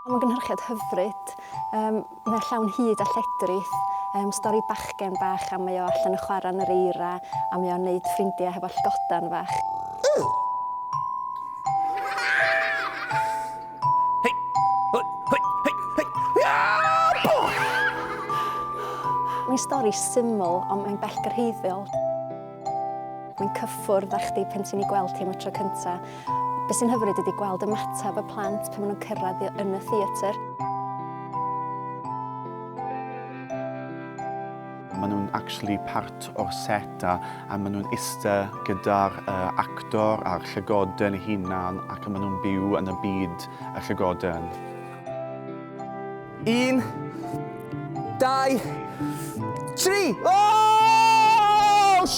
Mae'n gynhyrchiad hyfryd, mae llawn hud a lledrith, stori bachgen bach a mae o allan yn chwarae yn yr eira a mae o'n neud ffrindiau hefo llygoden fach. Mae'n stori syml ond mae'n bellgyrhaeddiol. Mae'n cyffwrdd â chdi pan ti'n ei gweld hi am y tro cynta. Be sy'n hyfryd ydy gweld ymateb y plant pan maen nhw'n cyrraedd yn y theatr. Maen nhw'n actually part o'r set a maen nhw'n iste gyda'r actor a'r llygoden ei hunan ac maen nhw'n byw yn y byd y llygoden. 1, 2, 3! Oh!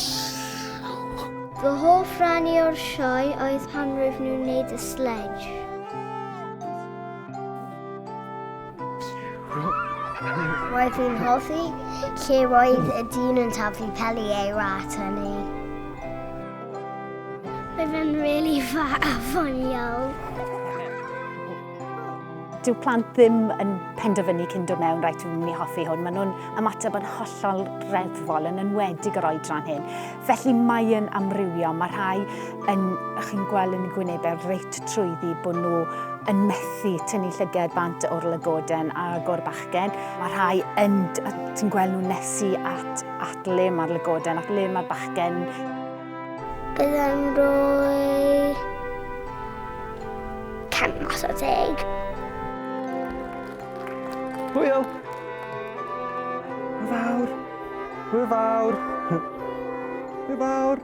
Fy hoff ran i o'r sioe oedd pan roedd nhw'n wneud y sledge. Roedd fi'n hoffi lle roedd y dyn yn taflu peli eira at ni. Roedd e'n really fat a ffoniol. Dyw plant ddim yn penderfynu cyn dod mewn, reit, dwi'n mynd i hoffi hwn. Maen nhw'n ymateb yn hollol reddfol, yn enwedig yr oedran hyn. Felly mae yn amrywio. Mae rhai yn, chi'n gweld yn y gwynebau reit trwyddi bod nhw yn methu tynnu llyged bant o'r lygoden ag o'r bachgen. Mae rhai yn, ti'n gweld nhw'n nesu at le mae'r lygoden, at le mae'r bachgen. Byddai'n rhoi 100 mas o 10. Hwyl! Hwyl fawr! Hwyl fawr! Hwyl fawr!